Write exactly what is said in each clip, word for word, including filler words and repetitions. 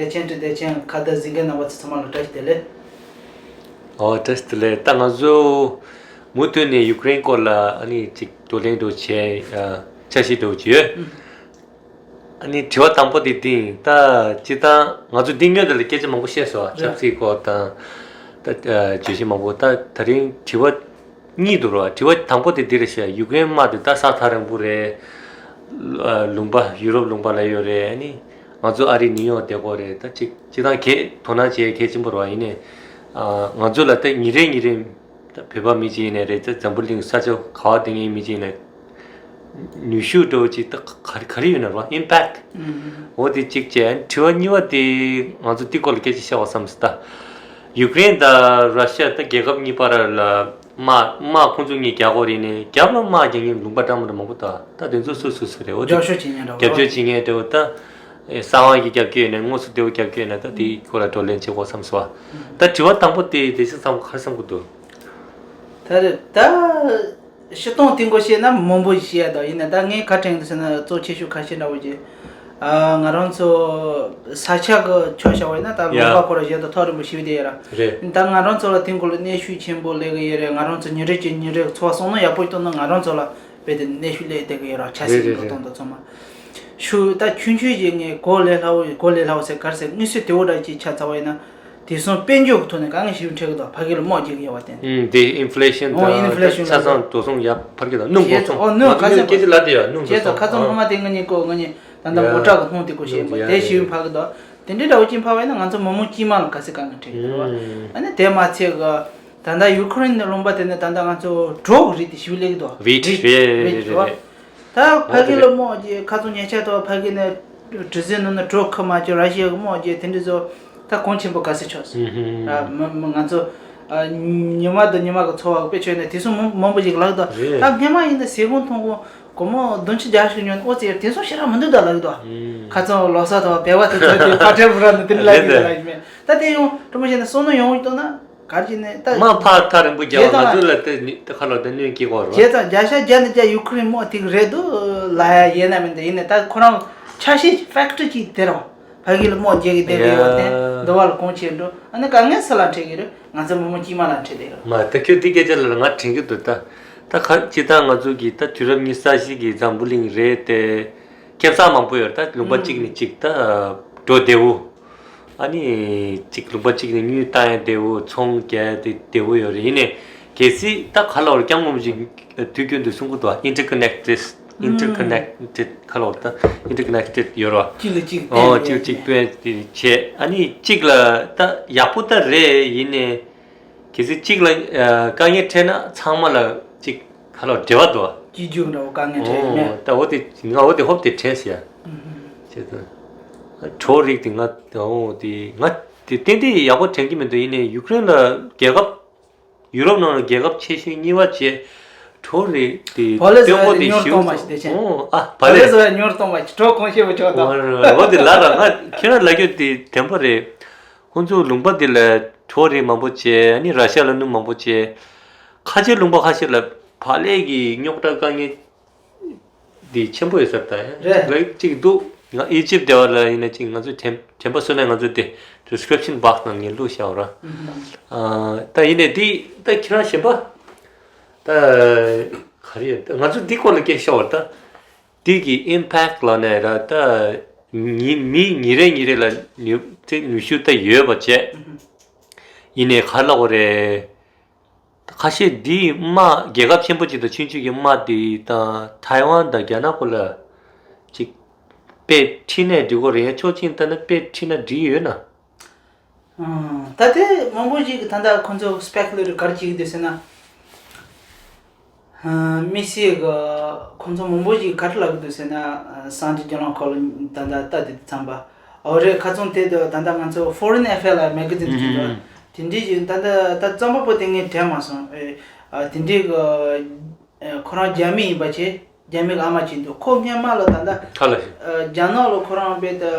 བདེ་ཆེན་བཀྲ་བདེ་ཆེན་ཁ་བརྡ་གཟིགས་མཁན་རྣམ་པ་ཚོ་ཚང་མ་ལ་བཀྲ་ཤིས་བདེ་ལེགས། ཨོ་བཀྲ་ཤིས་བདེ་ལེགས། ད་ང་ཚོ་མུ་མཐུད་ནས་ཡུཀ་རེན་སྐོར་ལ་ཨ་ནི་ཅིག་བགྲོ་གླེང་འགྲོ་བྱས་ཨ་འཆར་གཞི་འགྲོ་བྱས་ཡོད། ཨ་ནི་དྲི་བ་དང་པོ་དེ་འདི་ཡིན། ད་སྤྱིར་བཏང་ང་ཚོ་འདི་སྔོན་དེ་ལ་སྐད་ཆ་མང་པོ་བཤད་སོང་། ཆབ་སྲིད་སྐོར་དང་ད་ཨ་བརྗོད་གཞི་མང་པོ། ད་ད་རིང་དྲི་བ་གཉིས་འདུག་རོ། དྲི་བ་དང་པོ་དེ་འདི་རེད་ཤག་ཡུཀ་རེན་དམག་དེ་ད་ས་ཐག་རིང་པོ་རེད། ཨ་ལུང་པ་ཡུ་རོབ་ལུང་པ་ལ་ཡོད་རེད། ཨ་ནི་ང་ཚོ་ཨ་རི་ནིའུ་ཡོག་བསྡད་ཀྱི་ཡོད་རེད། ད་ཅིག་སྤྱིར་བཏང་གལ་དོ་སྣང་བྱེད་གལ་ཆེན་པོ་རེད་བ། ཡིན་ནའི་ཨ་ང་ཚོ་ལ་ད་ཉིན་རེ་ཉིན་རེ་ད་བོད་པ་མི་གཅིག་ཡིན་ནའི་རེད། ད་འཛམ་བུ་གླིང་ས་ཆ་ག་བ་བསྡད་མཁན་མི་གཅིག་ཡིན་ནའི་ནུས་ཤུགས་འདྲ་བོ་ཅིག་ད་ག་ག་རེ་ཡོད་ན་རོ། ཨིམ་པེག་འོ་དེ་གཅིག་བྱས། དྲི་བ་གཉིས་པ་དེ་ང་ཚོ་དེ་སྐོར་ལ་སྐད་ཆ་བཤད་པ་བསམ་སོང་། ད་ཡུཀ་རེན་དང་ར་ཤི་ཡ་ད་རྒྱལ་ཁབ་གཉིས་བར་ལ་དམག་དམག་ཁོང་ཚོ་གཉིས་རྒྱག་དགོས་རེད། ནས་རྒྱབ་ལ་དམག་རྒྱག་མཁན་ལུང་པ་འདྲ་མི་འདྲ་མང་པོ་འདུག་ད་དེ་ཚོ་སུ་སུ་སུ་རེད། འོ་དེ་རྒྱབ་སྐྱོར་བྱེད་མཁན་འདྲ་བོ། རྒྱབ་སྐྱོར་བྱེད་མཁན་འདྲ་བོ། ད་ས་དབང་གིས་རྒྱབ་སྐྱོར་ཡོད་ནའི་དངོས་སུ་དེ་བོ་རྒྱབ་སྐྱོར་ཡོད་ན་ད་དེའི་སྐོར་ལ་བགྲོ་གླེང་བྱེད་དགོས་བསམ་སོང་བ། ད་དྲི་བ་དང་པོ་དེ་དེ་ཚོ་ཚང་མ་ག་རེ་བསམ་གྱི་འདུག་ད་རེད་ད། སྤྱིར་བཏང་དེ་འགོ་བཤད་ན་མང་པོ་ཞིག་བཤད་ཡ་དང་། ཡིན་ན་ད་ངས་ག་དྲན་འདུག་ཟེར་ན་གཙོ་ཆེ་ཤོས་ཁ་ཤས་འདྲ་བོ་ཅིག་ཨ་ང་རང་ཚོ་ས་ཆ་གི་ཕྱོགས་བཞག་པ་ཡིན་ན་ད་ལུང་པ་ཡ་ཁོ་རང་གཞན་དང་ཐག་རིང་པོ་ཞིག་བསྡད་ཡོད་ར། རེད། ད་ང་རང་ཚོ་ལ་དེ་འགོ་ལ་གནོན་ཤུགས་ཆེན་པོ་སླེབས་ཀྱི་ཡོད་རེད། ང་རང་ཚོ་ཉིན་རེ་བཞིན་ཉིན་རེ་འཚོ་བ་བསམ་བློ་ཡག་པོ་ཞིག་གཏོང་ན་ང་རང་ཚོ་ལ་རྦད་དེ་གནོན་ཤུགས་སླེབས་བསྡད་ཀྱི་ཡོད་ར། ཆབ་སྲིད་ཀྱི་འགྲོ་སྟངས་དང་ཚང་མ། ཤུགས་ད་ཆུང་ཆུང་ཞིག་ངས་གོ་ལས་སླ་བོ་གོ་ལས་སླ་བོ་ཟེར་ག་རེ་ཟེར། དངོས་སུ་དེ་འོ་འདྲ་ཅིག་ཆ་ཚང་བ་ཡིན་ན། དེང་སང་དཔལ་འབྱོར་གྱི་ཐོག་ནས་དཀའ་ངལ་ཞིག་འཕྲད་ཀྱི་འདུག་ཕ་གི་ལ་དམག་རྒྱག་གི་ཡོད་པ་དེ། ཨུམ། དེ་ཨིན་ཕུ་ལེ་ཤན་ཨོ་དང་ཨིན་ཕུ་ལེ་ཤན་ཆ་ཚང་དོ་སོང་ཡ་ཕར་གི་དང་སྣུམ་གོང་ཚང་། ཨོ་སྣུམ་ང་ཚོ་ག་ཚོད་སྐད་ཆ་ལབ་དེ་ཡ་སྣུམ་གོང་ཚང་ཁ་ཚང་ཕ་མ་དེ་ང་གཉིས་ཀོ་ང་གཉིས་ད་ལྟ་མོ་ཊ་གི་སྣུམ་དེ་ཀོ་བཤད་པ་དེ་ཞིག་ཕ་གི་འདུག་དེ་འདྲའི་འདྲ་བོ་ཅིག་ཕ་བས་ན་ང་ཚོ་མི་མང་དཀྱུས་མ་ལ་ག་ཚོད་དཀའ་ངལ་འཕྲད་ཀྱི་རེད་བ། ཨ་ནི་དེ་མ་ཚད་གི་ད་ལྟ་ཡུ་ཁུ་རེན་ནི་ལུང་པ་དེ་ནས་ད་ལྟ་ང་ཚོ་གྲོ་གི་རིགས་དེ་ཞིག་སླེབས་ཀྱི་འདུག་བིཊ་བིཊ་རེད་རེད་རེད་རེད། ད་ཕ་གི་ལ་དམག་རྒྱག་ཁ་ཚང་ཉེ་ཆར་དུ་ཕ་གི་ནས་གྲུ་གཟིངས་ནང་ན་གྲོ་ཁུར་མ་བྱེད། ར་ཤི་ཡ་གི་དམག་རྒྱག་དེ་འདྲ་ཚོ་ད་གོང་ཆེན་པོ་ག་ཚོད་ཆོག་ཟེར། ཨ་མི་མི་ང་ཚོ་ཨ་ཉི་མ་དང་ཉི་མ་གི་འཚོ་བ་དཔེ་ཆོད་ནས་དེ་ཚོ་མང་མང་པོ་ཞིག་ལག་ཏུ་རེད། ད་སྔས་མ་ཡིན་ན་ཟས་གོང་འཐུང་གོང་སྒོར་མོ་བདུན་ཅུ་བརྒྱ་ཞིག་ཉོས་ནས་ཨོ་ཙི་དེ་ཚོ་ཞེ་དྲག་མི་འདུག་ད་ལག་ཏུ། ཁ་ཚང་ལོ་གསར་དང་བལ་བ་དེ་ཚོ་དེ་ཕ་ཁྲེལ་བུ་ར་ནི་དེ་འདྲ་ལག་ཏུ་རེད། ལག་མེད། ད་དེ་ཡང་དྲང་མོ་བཤད་ན་བསམ་བློ་ཡོང་གི་འདུག་ན། གར་གྱི་ནས་ད་མ་ཕར་ཐག་རིང་པོ་རྒྱག་བ་ང་ཚོ་ལ་དེ་ནི་དེ་ཁ་ལོ་དེ་གནོད་སྐྱེལ་གོ་རོ། བྱས་ཙང་བརྒྱ་ཆ་བརྒྱ་ནས་བརྒྱ་ཡུ་ཁུ་རེན་དམག་དེ་གི་རེད་འདུག་ལ་ཡ་ཡིན་ན་མིན་འདུག་ཡིན་ནས་ད་ཁོ་རང་ཆ་ཤས་ཕེག་ཊི་ཅིག་དེ་རང་ཕ་གི་ལ་དམག་རྒྱག་གི་བསྡད་ཡོད་བ་དེ་འདི་བ་ལ་གོང་ཆེ་འགྲོ་ཨ་ནི་དཀའ་ངལ་སུ་ལ་འཕྲད་གི་རེད། ང་ཚོ་མི་མང་དཀྱུས་མ་ལ་འཕྲད་བསྡད་ཡོད། མ་ད་ཁྱོད་དེ་སྐད་ཆ་ལ་ང་དྲན་གི་འདུག་ད་ད་ཁ་ཅི་ད་ང་ཚོ་གི་ད་དུས་རབས་ཉི་ཤུ་རྩ་བཞི་གི་འཛམ་བུ་གླིང་རེད་དེ། ཁེ་བཟང་མང་པོ་ཡོད་རེད། ད་ལུང་པ་གཅིག་ནས་གཅིག་ད་འགྲོ་བདེ་བོ། ཨ་ནི་གཅིག་ལུང་པ་གཅིག་ནས་དངུལ་བཏང་ཡ་བདེ་བོ། ཚོང་རྒྱག་ཡ་དེ་བདེ་བོ་ཡོད་རེད། ཡིན་ནའི་གལ་སྲིད་ད་ག་ལ་བར་སྐྱབས་མགོན་ཞིག་དུས་རྒྱུན་དུ་གསུང་གི་འདུག་ཨིན་ཊར་ཀ་ནེག་ཊེཌ། ཨིན་ཊར་ཀ་ནེག་ཊེཌ་ག་ལ་བར་ད་ཨིན་ཊར་ཀ་ནེག་ཊེཌ་ཡོད་རེད་བ། གཅིག་ལ་གཅིག་ཨོ་བརྟེན་གཅིག་ལ་གཅིག་བརྟེན་དེ་བྱས། ཨ་ནི་གཅིག་ལ་ད་ཡག་པོ་ད་རེད། ཡིན་ནའི་གལ་སྲིད་གཅིག་ལ་ཨ་དཀའ་ངལ་འཕྲད་ན་ཚང་མ་ལ་གཅིག་ག་ལ་བར་འབྲེལ་བ་འདུག་བ། གཅིག་རྒྱུགས་འདྲ་བོ་དཀའ་ངལ་འཕྲད་ཡོད་མེད། ཨོ་ད་འོ་དེ་ང་འོ་དེ་ཧོབ་དེ་དྲན་སོང་ཡ། བྱས་ཙང་གྲོ་རིགས་དེ་ང་འོ་དེ་ང་དེ་ཏན་ཏན་ཡག་པོ་དྲན་གྱི་མི་འདུག་ཡིན་ནའི་ཡུ་ཀེ་རེན་ལ་རྒྱལ་ཁབ་ཡུ་རོབ་ནང་ལ་རྒྱལ་ཁབ་ཆེ་ཤོས་གཉིས་པ་བྱས་གྲོ་རིགས་དེ་བ་ལེ་བཙོང་ཡ་དེ་ཉོར་གཏོང་བ་ཞིག་དེ་བྱས། ཨོ་ཨ་བ་བ་ལེ་ལེ་བཙོང་ཡ་ཉོར་གཏོང་བ་ཞིག་གྲོ་གོང་ཤེས་པ་ཆོག་དང་། འོ་དེ་ལ་ལ་ང་ཁྱེད་རང་ལ་རྒྱུ་དེ་དྲན་པ་རེད། ཁོང་ཚོ་ལུང་པ་འདི་ལ་གྲོ་རིགས་མང་པོ་བྱས། ཨ་ནི་ར་ཤ་ལ་སྣུམ་མང་པོ་བྱས། ཁ་ཆེ་ལུང་པ་ཁ་ཤས་ལ་བག་ལེབ་ཀྱི་རྙོག་དྲ་དཀའ་ངལ་འདི་ཆེན་པོ་ཡོད་ས་རེད། ད་རེད། ལ་གཅིག་འདུག་ང་ཨི་ཇིབ་སྡེ་བ་ལ་ཡིན་ན་གཅིག་ང་ཚོས་དྲན་དྲན་པ་གསོས་ན་ང་ཚོས་དེ་ཌི་སི་ཀི་རིབ་ཤན་བྷོག་སི་ནང་ངས་བླུགས་བཞག་ར། ཨ་ད་ཡིན་ནའི་འདི་ད་ཁྱེད་རང་གཞན་པ་ད་ག་རེ་ཡོད། ད་ང་ཚོ་འདི་སྐོར་ལ་སྐད་ཤོར་བ་ད། དེ་གི་ཨིམ་པེག་ལབ་ནའི་ར་ད་ཉི་མི་ཉིན་རེ་ཉིན་རེ་ལ་ནུས་དེ་ནུས་ཤུགས་ད་ཡོད་པ་བྱས། ཡིན་ནའི་ག་ལབ་དགོས་རེད། ཁ་ཤས་འདིའི་དམག་རྒྱལ་ཁབ་ཆེན་པོ་གཅིག་དང་ཆུང་ཆུང་གི་དམག་དེ་དང་ཐའེ་ཝན་དང་རྒྱ་ནག་ཁོ་ལ་ཅིག་དཔེ་ཁྲིད་ནའི་འགྲིག་གོ་རེད། ཕྱོགས་གཅིག་ལྟ་ན་དཔེ་ཁྲིད་ན་འགྲིག་ཡོད་ན། ཨང་། ད་ལྟའི་མང་པོ་ཞིག་གིས་ད་ལྟ་ཁོང་ཚོ་སི་པེ་ཀུ་ལེ་ཊི་ག་རེ་བྱེད་ཀྱི་འདུག་ཟེར་ན། ཨང་། དམིགས་བསལ་གྱི་ཁོང་ཚོ་མང་པོ་ཞིག་གིས་ག་རེ་ལབ་ཀྱི་འདུག་ཟེར་ན། ཨང་། སང་ཇི་རྒྱལ་ལོང་ཁོ་ལ་ད་ལྟ་ལྟ་དེ་འཚམས་པ། འོ་རེད། ཁ་ཚང་དེ་དུ་ད་ལྟ་ང་ཚོ་ཕོ་རིན་ཨེ་ཕེར་ལ་མེ་ག་ཛིན་ཞིག་འདུག་དེ་འདྲའི་ཞིག་ད་ལྟ་ད་རྩོམ་པ་པོ་དེ་ངས་དྲན་མ་སོང་། ཨེ། ཨ། དེ་འདྲའི་གི་ཨེ། ཁོ་རང་རྒྱ་མི་ཡིན་པ་བྱས། རྒྱ་མི་གི་ཨ་མ་ཅིག་འདུག་ཁོ་སྔོན་མ་ལ་ད་ལྟ་ཁ་ལ་ཞིག་ཨ། རྒྱ་ནག་ལ་ཁོ་རང་རྦད་དེ་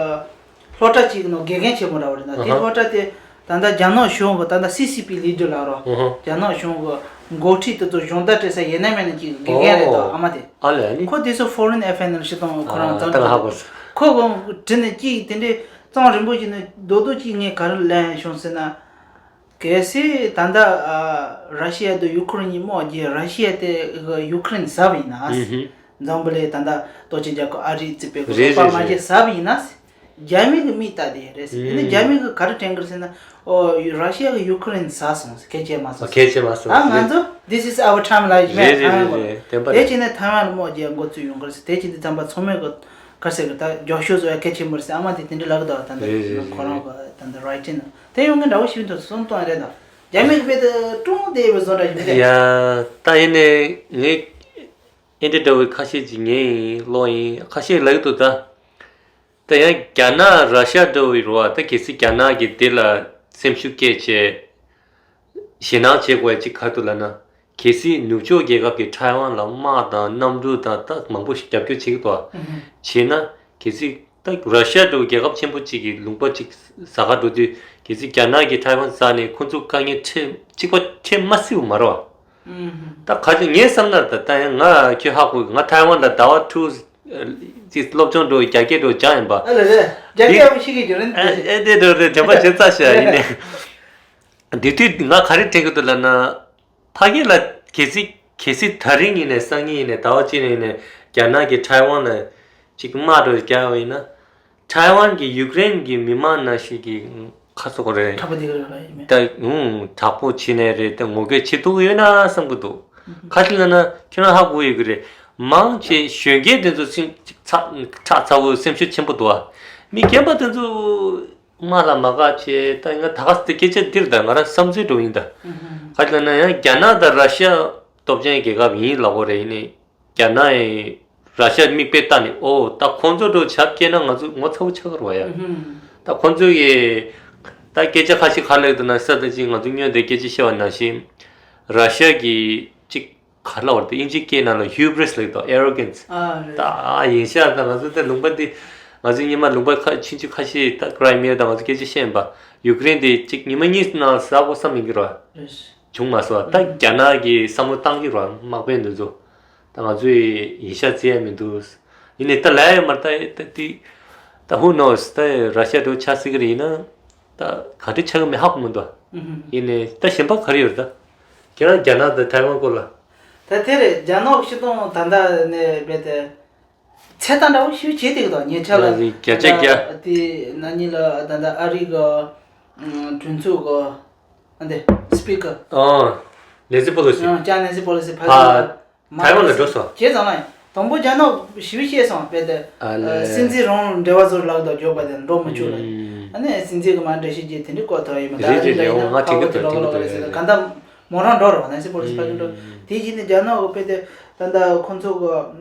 སློབ་གྲྭ་ཅིག་ནང་དགེ་རྒན་བྱེད་མི་འདྲ་བ་རེད། ད་དེ་ཨ་ཧ། སློབ་གྲྭ་དེ་ད་ལྟ་རྒྱ་ནག་གཞུང་གི་ད་ལྟ་སི་སི་པི་ལིཌར་ལབ་རོགས། ཨ་ཧ། རྒྱ་ནག་གཞུང་གི་འགོ་ཁྲིད་དེ་ཚོ་སྦྱོང་བརྡར་སྤྲད་ས་ཡིན་ན་མིན་ན་ཅིག་དགེ་རྒན་རེད་དོ། ཨོ། ཨ་མ་དེ། ཨ་ལས་ནི། ཁོ་དེ་ཚོ་ཕོ་རིན་ཨེ་ཕེར་ནང་ལ་ཤི་དང་ཁོ་རང་ཨ་ཙང་ད་ཧ་གོ་སོང་། ཁོ་གི་དྲི་ནས་ཅིག་དེ་འདྲའི། གཙང་རིན་པོ་ཆེ་ནི་རྡོག་རྡོག་གཅིག་ངས་ག་རེ་ལན་བྱུང་ཟེར་ན། གལ་སྲིད་ད་ལྟ་ཨ་ར་ཤི་ཡ་དང་ཡུ་ཁུ་རེན་གཉིས་དམག་རྒྱག་ར་ཤི་ཡ་དེ་གི་ཡུ་ཁུ་རེན་ཟ་བ་ཡིན་ན། ཨུ་ཧུ། འཛམ་བུ་གླིང་ད་ལྟ་ལྟོ་ཆས་རྒྱག་གི་ཨ་རི་རྩིས་པའི་གི་རེད་རོགས་པ་རེད་མ་རེད། བྱས་ཟ་བ་ཡིན་ན། རྒྱ་མི་གི་མིག་ལྟ་དེ་རེད་ཟེར། དེ་ནི་ཨུ། རྒྱ་མི་གི་ག་རེ་དྲན་གི་རེད་ཟེར་ན། ཨོ་ར་ཤི་ཡ་གི་ཡུ་ཁུ་རེན་ཟ་སོང་ཟེར། གལ་ཆེ་མ་སོང་། གལ་ཆེ་མ་སོང་ད་ང་ཚོ་this is our time ལ་ཡིན་མེད། རེད་རེད་ཐང་ཡང་རེད་གོ་རེད། བདེན་པ་རེད། དེ་བྱས་ནས་ཐང་ཡང་ལ་དམག་རྒྱག་འགོ་བཙུགས་ཡོང་གི་རེད་ཟེར། དེ་བྱས་ནས་ཙམ་པ་ཚང་མས་གི་ག་ཟེར་གི་ད་མགྱོགས་ཤོས་བཟོ་ཡ་གལ་ཆེན་པོ་རེད་ཟེར། ཨ་མ་དེ་དེ་འདྲ་ལབ་གི་འདུག་ད་རེད་རེད་ལྟ་རེད། ཁོ་རང་གི་ད་ལྟ་རའི་ཊིང་ནང་དེ་ཡོང་གི་འདྲ་བོ་ཞིག་འདུག་སོང་གཏོང་ཡ་རེད་ད། རྒྱ་མི་གི་དཔེ་དེ་ཀྲུང་དེ་བཟོ་འདྲ་ཞིག་མི་འདུག་ཡ། ད་ཡིན་ནའི་ངས་ཨེ་འདྲ་འདྲ་བོའི་ཁ་ཤས་ཅིག་ཉན་ཡིན་ཀློག་ཡིན། ཁ་ཤས་ལབ་ཀྱི་འདུག་ད། ད་ཡང་རྒྱ་ནག་ར་ཤ་འདྲ་བོ་ཡོད་རེད་བ། ད་གལ་སྲིད་རྒྱ་ནག་གིས་དེ་ལ་སེམས་ཤུགས་སྐྱེད་བྱས། ཞེད་སྣང་བྱེད་དགོས་ཡ་གཅིག་ག་རེ་འདུག་ལབ་ན། གལ་སྲིད་ནུབ་ཕྱོགས་རྒྱལ་ཁབ་ཀྱིས་ཐའེ་ཝན་ལ་དམག་དང་གནམ་གྲུ་དང་ད་མང་པོ་ཞིག་རྒྱབ་སྐྱོར་བྱེད་ཀྱི་འདུག་བ། ཨུ་ཧུ། བྱས་ན་གལ་སྲིད་ད་ར་ཤ་འདྲ་བོ་རྒྱལ་ཁབ་ཆེན་པོ་གཅིག་གི་ལུང་པ་གཅིག་ཟ་ག་འགྲོ་དུས། གལ་སྲིད་རྒྱ་ནག་གིས་ཐའེ་ཝན་ཟ་ནས་ཁོ་ཚོ་དཀའ་ངལ་འཕྲད་གཅིག་པ་འཕྲད་མ་སྲིད་པ་མ་རེད་བ། ཨུ་ཧུ། ད་ག་ཅིག་ངའི་བསམ་ན་ད་ད་ཡང་ང་ཁྱོད་ཧ་གོ་གི། ང་ཐའེ་ཝན་ལ་ཟླ་བ་དྲུག་ཅིག་སློབ་སྦྱོང་འགྲོ་རྒྱ་སྐད་འགྲོ་སྦྱངས་ཡིན་པ། ཨ་ལ་ལ། རྒྱ་སྐད་ཡག་པོ་ཤེས་ཀྱི་ཡོད་རེད། ཨ་ཨེ་དེ་འགྲོ་རེད། དྲན་པ་བརྗེད་ཚར་ཤག་ཡིན་ནའི། དེ་དུས་ང་ག་རེ་དྲན་གྱི་འདུག་ལབ་ན། ཕ་གི་ལ་གལ་སྲིད་གལ་སྲིད་ད་རིང་ཡིན་ནའི་སང་ཉིན་ཡིན་ནའི་ཟླ་བ་གཅིག་ནས་ཡིན་ནའི་རྒྱ་ནག་གིས་ཐའེ་ཝན་ལ་ཅིག་དམག་འགྲོ་རྒྱག་པ་ཡིན་ན། ཐའེ་ཝན་གྱི་ཡུཀ་རེན་གྱི་མི་མང་ནང་བཞིན་གྱི་ཁ་སོག་རེད། གྲགས་པ་དེ་ག་རེ་ལ་ཡིན་མེད། ད་ཧུང་དྲག་པོ་བྱས་ནས་རེད། ད་ངོ་རྒོལ་བྱེད་ཐུབ་ཀྱི་ཡོད་ན་བསམ་གྱི་འདུག་ཁ་ཅིག་ལབ་ན་ཁྱོད་རང་ཧ་གོ་ཡོད་ཀྱི་རེད། མང་ཆེ་གཞོན་སྐྱེས་དེ་ཚོ་སེམས་ཅིག་ཚ་ཁྲག་ཚ་བོ་སེམས་ཤུགས་ཆེན་པོ་འདུག་ཨ། མི་རྒན་པ་དེ་ཚོ་དམག་ལ་མ་དགའ་བྱས། ད་ང་ད་ག་ས་དེ་སྐད་ཆ་འདིར་ད་ང་རང་བསམ་ཚུལ་འགྲོ་ཡིན་ད། ཁ་ཅིག་ལབ་ན་ཡང་རྒྱ་ནག་དང་ར་ཤ་སྟོབས་ཆེན་རྒྱལ་ཁབ་ཡིན་ལབ་དགོས་རེད། ཡིན་ནའི་རྒྱ་ནག་ཡིས་ར་ཤ་མིག་དཔེ་ལྟ་ནས། ཨོ་ད་ཁོང་ཚོ་འགྲོ་བྱབ་སྐྱེས་ན་ང་ཚོ་ངོ་ཚ་བོ་ཆགས་ཀྱི་རེད་བ་ཡ། ད་ཁོང་ཚོ་ཡིས་ད་སྐད་ཆ་ཁ་ཤས་ག་རེ་ལབ་འདུག་ན། ས་ད་ཅིག་ང་ཚོ་སྔོན་དེ་སྐད་ཆ་བཤད་པ་ནང་བཞིན་ར་ཤ་གི་ཅིག་ག་རེ་ལབ་དགོས་རེད། དབྱིན་ཇིའི་སྐད་ནང་ལ་hubris ལབ་ཀྱི་འདུག arrogance། ཨ་རེད། ད་ཡིན་ཤག་ད་ང་ཚོ་ད་ལུང་པ་འདི་ང་ཚོ་སྔོན་མ་ལུང་པ་ཁ་ཆུང་ཆུང་ཁ་ཤས་ད་Crimea ད་ང་ཚོ་སྐད་ཆ་བཤད་ཡིན་པ། ཡུཀ་རེན་དེ་གཅིག་ཉི་མ་གཉིས་ནང་ཟ་དགོས་བསམ་ཡིན་གྱི་རེད་བ། རེད། བྱུང་མ་སོང་བ། ད་ཨུ་རྒྱ་ནག་གིས་བསམ་བློ་བཏང་གི་རེད་བ། དམག་དཔོན་འདི་ཚོ་ད་ང་ཚོས་ཡིན་ཤག་བརྩི་ཡ་མི་འདུག་ཡིན་ནའི་ད་ལབ་ཡ་མ་རེད། ད་ད་དེ་ད་who knows། ད་ར་ཤ་འགྲོ་ཆགས་སྲིད་ཀྱི་རེད། ཡིན་ན་ད་ག་འདྲ་ཆགས་ཀྱི་མེད་ཧ་གོ་མི་འདུག་ཨུ་ཧུ། ཡིན་ནའི་ད་གཞན་པ་ག་རེ་ཡོད་རེད་ད། ཁྱེད་རང་རྒྱ་ནག་དང་ཐའེ་ཝན་སྐོར་ལ། ད་དེ་རེད། རྒྱ་ནག་སྤྱི་དོན་ད་ལྟ་ནས་རྦད་དེ་ཚད་ལྡན་འདྲ་བོ་ཞིག་བྱེད་བསྡད་ཀྱི་འདུག་ཉེ་ཆར་ལ་ཨ་ནི་བརྒྱ་ཆ་བརྒྱ། ད་དེ་ན་ནིང་ལ་ད་ལྟ་ཨ་རི་གི་ཨམ་གྲོས་ཚོགས་གི་ཨ་འདི་སི་པི་ཀར། ཨོ། ནེན་སི་པེ་ལོ་སི། ཨང་། ཀྱང་ནེན་སི་པེ་ལོ་སི་ཕ་ཕ་གི་ལ་ཐའེ་ཝན་ལ་འགྲོ་སོང་། བྱས་ཙང་ལ་དང་པོ་རྒྱ་ནག་ཞི་བ་བཤད་སོང་། རྦད་དེ་ཨ་ལེ། སྲིད་འཛིན་རང་འབྲེལ་བ་ཚོར་ལག་ཏུ་འཇོག་པ་དེ་འགྲོ་མི་ཆོག་ལ། ཨུམ། ཨ་ནི་སྲིད་འཛིན་གི་མ་འགྲེལ་བཤད་བརྒྱབ། དེ་འདྲའི་སྐོར་ཐོག་ཡིན་མ་ད། རེད་རེད་རེད། འོ་ང་དྲན་གྱི་འདུག་དྲན་གྱི་འདུག་རེད་རེད། ག་འདྲ་མོ་རང་འགྲོ་རོགས་ནེན་སི་པེ་ལོ་སི་ཕ་གི་འགྲོ། ཨུམ། དེ་བཞིན་ནི་རྒྱ་ནག་གི་དཔེ་དེ་ད་ལྟ་ཁོང་ཚོ་གི་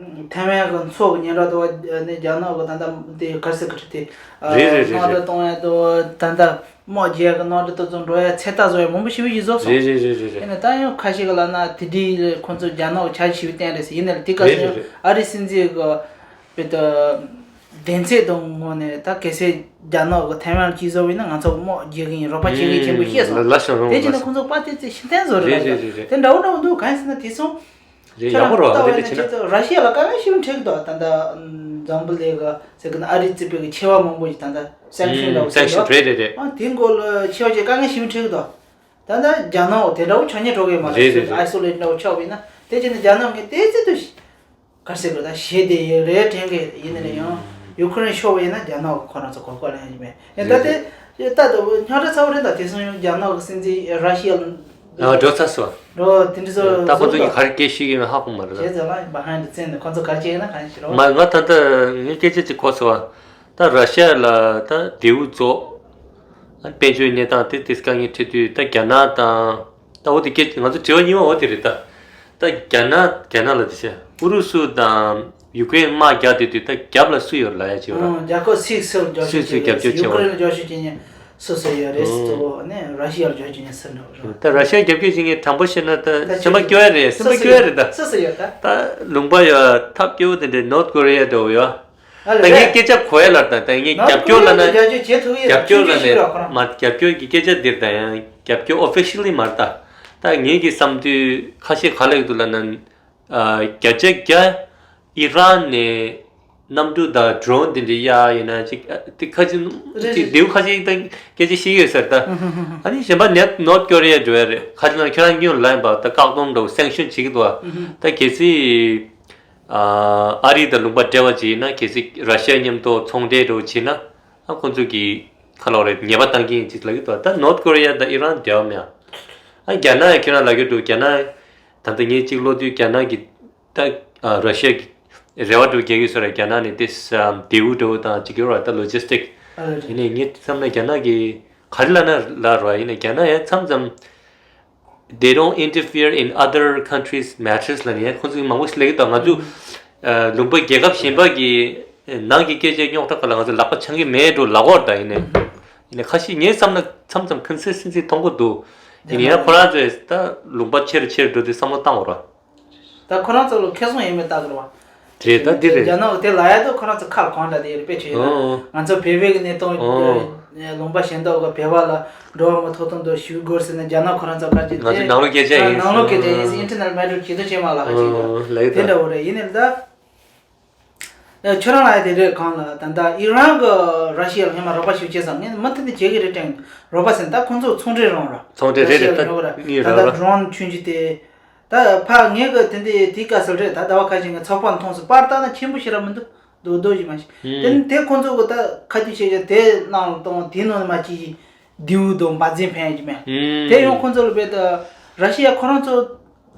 ཐའེ་ཝན་གི་མཚོ་གི་སྙན་གྲགས་དུ་བ་ནི་རྒྱ་ནག་གི་ད་ལྟ་དེ་ག་རེ་ཟེར་གི་རེད་དེ། རེད་རེད་རེད་གནམ་གྲུ་རེད། གཏོང་ཡ་དུ་ད་ལྟ་དམག་རྒྱག་གི་གནམ་གྲུ་དེ་ཚོ་འགྲོ་ཡ་ཚད་ལྟ་བཟོ་ཡ་མང་པོ་ཞེ་པོ་ཞིག་བཟོ་སོང་། རེད་རེད་རེད་རེད། ཡིན་ན་ད་ཡང་ཁ་ཤས་གི་ལབ་ན་དེ་འདྲའི་ཁོང་ཚོ་རྒྱ་ནག་གི་ཆ་ཞེ་པོ་བསྟན་རེད་ཟེར། ཡིན་ན་དེ་ག་རེད་ཟེར་རེད་རེད། ཨ་རི་སྲིད་འཛིན་གི་དཔེ་དེ་གདེང་ཚོད་དང་ངོ་ནས་ད་གལ་སྲིད་རྒྱ་ནག་གི་ཐའེ་ཝན་གཅིག་བཟོ་བ་ཡིན་ན་ང་ཚོ་དམག་རྒྱག་གི་ཡིན། རོགས་པ་བྱེད་གི་ཡིན་ཆེན་པོ་བཤད་སོང་། ལ་ལ་ཞང་རོང་དེ་བྱས་ན་ལ་ཁོང་ཚོ་དཔའ་རྩལ་རྩལ་ཤིན་ཏུ་བཟོ་རེད། རེད་ལ་རེད་རེད་རེད། དེ་འདྲ་བོ་འདྲ་བོ་འདུག་གང་ཡིན་ཟེར་ན་དེ་སོང་། རེད། ཡག་པོ་རེད་བ། དེ་བྱས་ན་ཁྱེད་ཚོ་ར་ཤི་ཡ་ལ་དཀའ་ངལ་ཞེ་པོ་འཕྲད་ཀྱི་འདུག་ད་ལྟ་འཛམ་བུ་གླིང་གི་ཟེར་གི་ན་ཨ་རི་རྩིས་པའི་གི་ཆེ་བ་མང་པོ་ཞིག་ད་ལྟ་སེང་ཤིན་འདྲ་བོ་ཟེར་གི་འདུག་སེང་ཤིན་རེད་རེད་རེད། ཨ་དེ་སྐོར་ལ་ཆེ་བ་ཅིག་དཀའ་ངལ་ཞེ་པོ་འཕྲད་ཀྱི་འདུག་ད་ལྟ་རྒྱ་ནག་དེ་འདྲ་བོ་ཆོག་ཉན་འགྲོ་གི་མ་རེད། རེད་རེད་རེད། ཨའི་སོ་ལེ་ཊི་འདྲ་བོ་ཆགས་པ་ཡིན་ན། དེ་བྱས་ན་རྒྱ་ནག་གི་དེ་ཙི་ཏུ་ག་རེ་ཟེར་དགོས། ད་ཞེད་དེ་ཡོད་རེད་དྲན་གི་ཡིན་ནའི་ཡང་ཡུ་ཁུ་རེན་ཤོར་བ་ཡིན་ན་རྒྱ་ནག་གི་ཁོ་རང་ཚོ་གོ་སྐབས་ལེན་ཡ་ཡིན་པས། ཡང་ད་དེ་ད་ད་ཉག་ཕྲ་ཚ་བོ་རེད། ད་དེང་སང་ཡང་རྒྱ་ནག་གི་སྲིད་འཛིན་ར་ཤི་ཡ་ལ་ཨ་འགྲོ་ཚར་སོང་། འགྲོ་དེ་འདྲ་ཚོ་ད་ཁོ་ཚོ་གཉིས་ག་རེ་སྐད་ཤེས་ཀྱི་ཡོད་ཧ་གོ་མ་རེད། བྱས་ཙང་ལ་བྷ་ཧའིན་ཌི་ཛི་སིན་ནས་ཁོ་ཚོ་ག་རེ་བྱས་ཡིན་ན་གང་ཤེས་རོགས། མ་ང་ད་ལྟ་ངའི་སྐད་ཆ་གཅིག་གོ་སོང་བ། ད་ར་ཤི་ཡ་ལ་ད་འབྲེལ་ཡོད་ཚོ་དཔལ་འབྱོར་གནས་སྟངས་དེ་དེ་དཀའ་ངལ་འཕྲད་དུས། ད་རྒྱ་ནག་དང་ད་འོ་དེ་སྐད་ང་ཚོ་དྲི་བ་གཉིས་པ་འོ་དེ་རེད་ད། ད་རྒྱ་ནག་རྒྱ་ནག་ལ་དེ་བྱས་ཨུ་རུ་སུ་དང་ཡུ་ཀེ་རེན་དམག་རྒྱག་བསྡད་དུས་ད་རྒྱབ་ལ་སུ་ཡོད་ལབ་ཡ་བྱེད་པ། ཨང་། རྒྱབ་སྐྱོར་སུས་སུ་རྒྱབ་སྐྱོར་སུས་སུས་བྱེད་རྒྱབ་སྐྱོར་བྱེད་པ། ཡུ་ཀེ་རེན་ལ་རྒྱབ་སྐྱོར་བྱེད་མཁན་སུ་སུ་ཡོད་རེད་ཟེར་དུས་ནས་ར་ཤི་ཡ་ལ་རྒྱབ་སྐྱོར་བྱེད་མཁན་སུ་འདྲ་བོ་རེད། ད་ར་ཤི་ཡ་རྒྱབ་སྐྱོར་བྱེད་མཁན་དྲང་པོ་བཤད་ན་ད་ད་སེམས་པ་སྐྱོ་བ་རེད། སེམས་པ་སྐྱོ་བ་རེད་ད། སུ་སུ་ཡོད་ད། ད་ལུང་པ་ཡ་ཐབས་སྐྱོ་བོ་དེ་འདྲའི་ནོར་ཐ་ཀོ་རི་ཡ་འདྲ་བོ་ཡོད། ཨ་ད་ལས་ངས་སྐད་ཆ་གོ་ཡ་ལ་ད་ད་ངས་རྒྱབ་སྐྱོར་ལ་ན་རྒྱབ་སྐྱོར་བྱེད་ཐུབ་ཡ་རྒྱབ་སྐྱོར་ལ་ཆུང་ཆུང་ཞིག་རེད་ཁོ་རང་། ནས་མ་རྒྱབ་སྐྱོར་གྱི་སྐད་ཆ་འདིར་ད་ཡང་རྒྱབ་སྐྱོར་ཨོ་ཕི་ཤལ་ལི་མ་རེད་ད། ད་ངེད་ཀྱི་བསམ་དུས་ཁ་ཤས་ག་ལ་ཡོད་འདུག་ལབ་ན། ཨ་བརྒྱ་ཆ་བརྒྱ་ཨི་རན་ནས་ གནམ་གྲུ་དང་ཌོ་རོན་དེ་འདྲའི་གཡར་ཡིན་ན་ཅིག་ཨ་དེ་ཁ་ཅིག་རེད་ཅིག་རེད། ལྡེའུ་ཁ་ཅིག་དང་སྐད་ཆ་བཤད་ཀྱི་ཡོད་ཟེར་ད། ཨ་ནི་གཞན་པ་ནེ་ནོར་ཐ་ཀོ་རི་ཡ་འགྲོ་ཡ་རེད། ཁ་ཅིག་ན་ཁྱོད་རང་ཉིད་ལ་ཡིན་པ་ད་བཀག་སྡོམ་འདྲ་བོ་སེང་ཤོན་བྱེད་ཀྱི་འདུག་ཨ། ད་གལ་སྲིད་ཨ་ཨ་རི་དང་ལུང་པ་འབྲེལ་བ་ཅིག་ཡིན་ན་གལ་སྲིད་ར་ཤི་ཡ་མཉམ་དུ་ཚོང་འབྲེལ་འདྲ་བོ་བྱེད་ན་ཨ་ཁོང་ཚོ་གི་ཁ་ལོ་རེད་ཉེས་པ་བཏང་གི་ཡིན་ཅིག་ལབ་ཀྱི་འདུག་ད་ནོར་ཐ་ཀོ་རི་ཡ་དང་ཨི་རན་འབྲེལ་བ་མེད་ཨ། རྒྱ་ནག་ཡང་ཁྱོད་རང་ལབ་ཀྱི་འདུག་རྒྱ་ནག་ད་ལྟ་ངས་ཅིག་ཀློག་དུས་རྒྱ་ནག་གི་ད་ཨ་ར་ཤི་ཡ་གི་རེ་བ་འདྲ་བོ་རྒྱག་གི་ཡོད་ས་རེད། རྒྱ་ནག་ནས་དེ་ལྡེའུ་འདྲ་བོ་དང་ཅིག་ཡོད་ར་ད་ལོ་ཇི་སི་ཊིག་ཨ་རེད། ཡིན་ནའི་ངས་བསམ་ན་རྒྱ་ནག་གི་ག་རེ་ལབ་ན་ལབ་ར་ཡིན་ནའི་རྒྱ་ནག་ཡང་མཚམས་མཚམས་they don't interfere in other countries' matters ལབ་ནས་ཡང་ཁོང་ཚོས་མང་པོ་ཞིག་ལབ་ཀྱི་འདུག་ང་ཚོ་ཨ་ལུང་པ་རྒྱལ་ཁབ་གཞན་པ་གི་ནང་གི་སྐད་ཆའི་རྙོག་དྲ་སྒང་ལ་ང་ཚོ་ལག་པ་འཆང་གི་མེད་འགྲོ་ལབ་ཀྱི་ཡོད་རེད། ད་ཡིན་ནའི་ཡིན་ནའི་ཁ་ཤས་ངས་བསམ་ན་མཚམས་མཚམས་ཀོན་སིས་ཊེན་སི་མཐོང་གི་འདུག་ཡིན་ནའི་ཡང་ཁོ་རང་ཚོས་ད་ལུང་པ་ཆེ་རུ་ཆེ་རུ་འགྲོ་དུས་བསམ་བློ་བཏང་དགོས་ར། ད་ཁོ་རང་ཚོ་ལ་ཁེ་བཟང་ཡོད་མེད་ལྟ་དགོས་རེད་བ། རེད་ད་འདི་རེད། རྒྱ་ནག་གི་དེ་ལ་ཡ་དུ་ཁོ་རང་ཚོ་ཁ་ལ་གང་འདྲ་དེ་ཡོད་རེད་དཔེ་བྱས་ཡོད་ན། ཨོ། ང་ཚོ་བོད་པའི་གི་གནས་སྟངས་ཨོ། ལུང་པ་གཞན་དག་གི་བོད་པ་ལ་འགྲོ་བ་མི་ཐོབ་ཐང་དུ་ཞུ་དགོས་ཟེར་ན་རྒྱ་ནག་ཁོ་རང་ཚོ་བཀའ་བཀྱོན་ང་ཚོ་དེ་ནང་ལོགས་སྐད་ཆ་ཡིན་ནང་ལོགས་སྐད་ཆ་ཡིན་ཟེར་ཨིན་ཊར་ནེ་ཤ་ནལ་མེ་ཊར་བྱེད་དུ་བྱེད་མ་ལ་ཁ་ཅིག་ཨོ་ལ་ཡོད་དེ་ད། འདྲ་བོ་རེད། ཡིན་ནའི་ད། ཁྱོད་རང་ལ་དེ་རེད་གང་ལ་ད་ལྟ་ཨི་རན་གི་ར་ཤི་ཡ་ལ་སྔོན་མ་རོགས་པ་ཞུ་བྱས་ཙང་ངས་མུ་མཐུད་དུ་བྱེད་ཀྱི་རེད་དྲན། རོགས་པ་ཟེར་ན་ད་ཁོང་ཚོ་ཚོང་འབྲེལ་རང་ར། ཚོང་འབྲེལ་རེད་རེད་ད་ད་ད་ལྟ་ཌོ་རོན་ཆུང་ཆུང་དེ། ད་ཕ་ངས་གི་དེ་འདྲའི་དེའི་སྐབས་སུ་རེད་ད་ཟླ་བ་ཁ་ཤས་ངས་ཚགས་པར་མཐོང་སོང་། པར་བལྟས་ན་ཆེན་པོ་ཞིག་ར་མི་འདུག་རྡོག་རྡོག་ཞིག་མ་ཞིག་དེ་ནི་དེ་ཁོང་ཚོ་གི་ད་ཁ་ཐུག་བྱས་ཀྱི་དེ་ནང་ལ་གཏོང་དེའི་ནང་ནས་མ་ཅིག་ལྡེའུ་དང་འབའ་རྫུན་ཕན་གྱི་མེད། དེ་ཡང་ཁོང་ཚོ་ལ་བས་ད་ར་ཤི་ཡ་ཁོ་རང་ཚོ་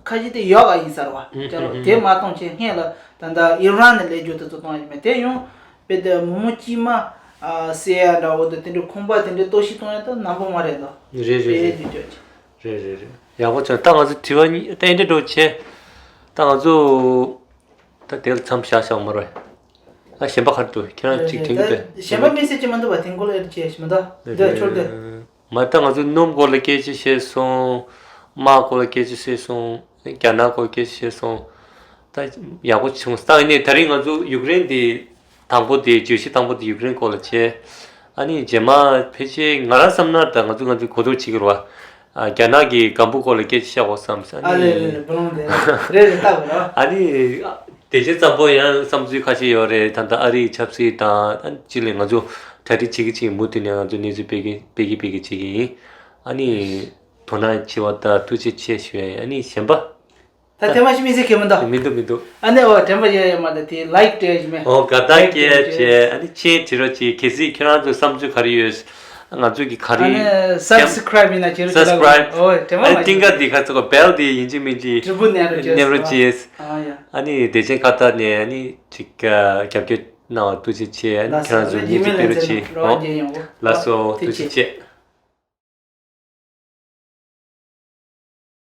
ཁ་ཤས་དེ་ཡག་ག་ཡིན་ས་རེད་བ། ཅ་ལག་དེ་མ་གཏོང་བྱས་སྔོན་ལ་ད་ལྟ་ཨི་རན་ནས་ལས་རྒྱུ་དེ་ཚོ་གཏོང་ཡ་ཞིག་མེད། དེ་ཡང་བས་ད་མི་མང་དཀྱུས་མ་ཨ་བསད་ཡ་འདྲ་བོ་དང་དེ་འདྲའི་ཁང་པ་དེ་འདྲའི་གཏོར་བཤིག་གཏོང་ཡ་ད་རྣམ་པ་མ་རེད་དོ། རེད་རེད་རེད། རེད་རེད་རེད། ཡག་པོ་བྱུང་། ད་ང་ཚོ་དྲི་བ་གཉིས་ད་ཨེ་འདྲ་འགྲོ་བྱས། ད་ང་ཚོ་ད་དེ་ལ་མཚམས་བཞག་བཞག་མ་རེད། ད་གཞན་པ་ག་རེ་འདུག་ཁྱེད་རང་གཅིག་དྲན་གྱི་འདུག་གཞན་པ་དམིགས་བསལ་གྱི་མི་འདུག་བ། དེ་འགོ་ལ་ཨེ་འདྲ་བྱས་ཞིག་མི་འདུག་འདི་ཆོར་འདི། མ་ད་ང་ཚོ་སྣུམ་སྐོར་ལ་སྐད་ཆ་བཤད་སོང་། དམག་སྐོར་ལ་སྐད་ཆ་བཤད་སོང་། རྒྱ་ནག་སྐོར་སྐད་ཆ་བཤད་སོང་། ད་ཡག་པོ་བྱུང་། ད་ཡིན་ནའི་ད་རིང་ང་ཚོ་ཡུཀ་རེན་དེ་དང་པོ་དེ་བརྗོད་གཞི་དང་པོ་དེ་ཡུཀ་རེན་སྐོར་ལ་བྱས། ཨ་ནི་རྗེས་མ་ཕལ་ཆེར་ང་རང་བསམ་ན་ད་ང་ཚོ་ང་ཚོའི་གོ་བསྡུར་བྱེད་ཀྱི་རེད་བ། ཨ་རྒྱ་ནག་གི་སྒམ་པོ་སྐོར་ལ་སྐད་ཆ་བཤད་དགོས་བསམ་ཟེར། ཨ་ཨ་ལེ་ལེ་ལེ་བུ་ལོང་དེ་རེད་རེད་ལྟ་དགོས་རེད་བ། ཨ་ནི་དེ་བཞིན་ཙམ་པོ་ཡང་བསམ་ཚུལ་ཁ་ཤས་ཡོད་རེད། ད་ལྟ་ཨ་རིའི་ཆབ་སྲིད་དང་ཨ་ནི་ཅི་ལས་ང་ཚོ་གྲ་སྒྲིག་བྱེད་ཀྱི་བྱེད་ཀྱི་མུ་མཐུད་ནས་ང་ཚོ་གནས་ཚུལ་སྤེལ་གྱི་སྤེལ་གྱི་སྤེལ་གྱི་བྱེད་ཀྱི་ཡིན། ཨ་ནི་དོ་སྣང་བྱེད་པ་དང་ཐུགས་རྗེ་ཆེ་ཞུ་ཡ་ཡིན། ཨ་ནི་གཞན་པ། ད་ཐེངས་མ་ཞིག་མི་ཟེར་མཁན་མི་འདུག་མི་འདུག་མི་འདུག་ཨ་ནི་འོ་དྲན་པ་ཡོད་ཡོད་མ་རེད་དེ་ལའིཀ་སྤྲད་ཡོད་མེད། འོ་དགའ་རྟགས་ལའིཀ་སྤྲད་སྐྱེལ་ཡོད་བྱས། ཨ་ནི་མཆན་བྲིས་རོགས་གྱིས། གལ་སྲིད་ཁྱེད་རང་ཚོའི་བསམ་ཚུལ་ག་རེ་ཡོད། ང་ཚོ་གི་ག་རེ་ཨ་ནི་སབ་སི་ཀ་རའིབ་ཡིན་ན་བྱེད་རོགས་བྱེད་ལ། སབ་སི་ཀ་རའིབ། འོ་དྲན་པ་ཨ་ནི་མ་ཏིང་ཀ་ཡོད་འདི་ཁ་ཚོ་གོ་བེལ་འདི་ཡིན་གཅིག་མིན་གཅིག་དྲིལ་བུ་མནན་རོགས་བྱེད་མནན་རོགས་ལ། གྱིས། ཨ་ཡ། ཨ་ནི་བདེ་ཆེན་ཁ་བཏགས་ནས་ཨ་ནི་ཅིག་རྒྱབ་སྐྱོར་གནང་བ་ཐུགས་རྗེ་ཆེ། ཨ་ནི་ལགས་སོ། ཁྱེད་རང་ཚོ་ཨ་ནི་ཉིན་གཅིག་ཨི་མེལ་སྤེལ་རོགས་ལ་གྱིས། རོགས་འོ་རྒྱག་ཡོང་གོ། ལགས་སོ། ཐུགས་རྗེ་ཆེ།